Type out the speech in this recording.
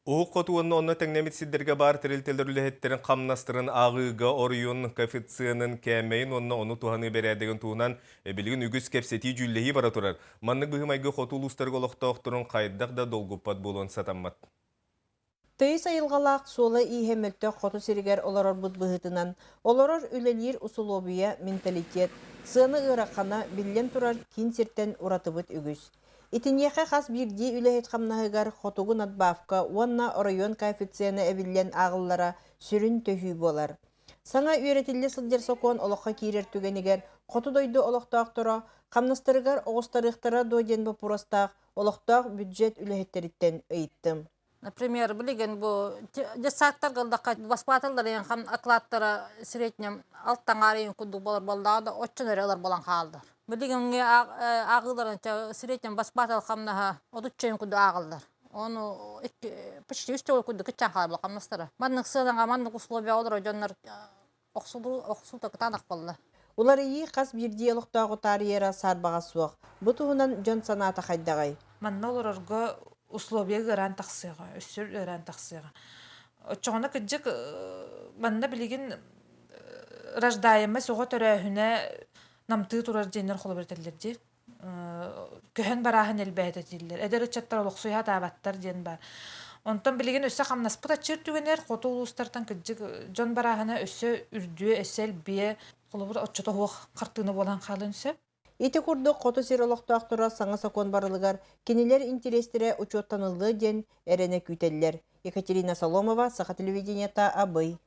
Уһук Хоту уонна онно тэҥнэммит сирдэргэ баар тэрилтэлэр үлэһиттэрин хамнастарын ааҕыыга оройуон коэффициенын кээмэйин уонна ону туһаныы бэрээдэгин туһунан билигин үгүс кэпсэтии-дьүүллэһии бара турар. Маннык быһыы-майгы хоту улуустарга олохтоохторун хайдах да долгуппат буолуон сатаммат. Тыйыс айылҕалаах суола-ииһэ мөлтөх хоту сиригэр олорорбут быһыытынан, олорор үлэлиир усулуобуйа, менталитет, сыана ыарахана, биллэн турар, киин сиртэн уратыбыт үгүс. Итиниэхэ хас биирдии үлэһит хамнаһыгар хотугу надбавка уонна оройуон коэффициена эбиллэн ааҕыллара сүрүн төһүү буолар. Саҥа үөрэтиллэ сылдьар сокуон олоххо киирэр түгэнигэр хоту дойду олохтоохторо хамнастарыгар оҕустарыахтара дуо диэн боппуруостаах олохтоох бюджет үлэһиттэриттэн ыйыттым. Например, билигин бу детсадтарга ылдахха баспааталлар хан окладтара среднем алтаҥаар курдук болор буоллаҕа да оччон эрэ ылар буолан хааллар. Билигин ааҕыыларын среднем баспаатал хамнаһа отучча курдук ааҕыллар. Ону почти үс төгүл курдук кыччаан хаалар хамнастара. Маннык сыанаҕа маннык условия олорор дьоннор охсуута кытаанах буолла. Уларыйыы хас биирдии олохтооҕу таарыйара саарбаҕа суох. Бу туһунан дьон санаата хайдаҕай? Манна олорорго условия ыараан тахсыаҕа, өссө ыараан тахсыаҕа. Оччоҕуна кырдьык манна билигин рождаемость оҕо төрөөһүнэ намтыы турар диэннэр холобур этэллэр дии. Көһөн барааһын элбээтэ дииллэр. Эдэр ыччаттар олохсуйа сатаабаттар диэн баар. Онтон билигин өссө хамнаспыт аччыыр түгэнэр хоту улуустартан кырдьык дьон барааһына өссө үрдүө, өссө элбиэ. Холобур, оччото суох хартыына буолан хаалыан сөп. Ити курдук хоту сир олохтоохторо саҥа сокуон барылыгар кинилэр интэриэстэрэ учуоттаныллыа диэн эрэнэ күүтэллэр. Екатерина Соломова, Саха телевидениета, Абый.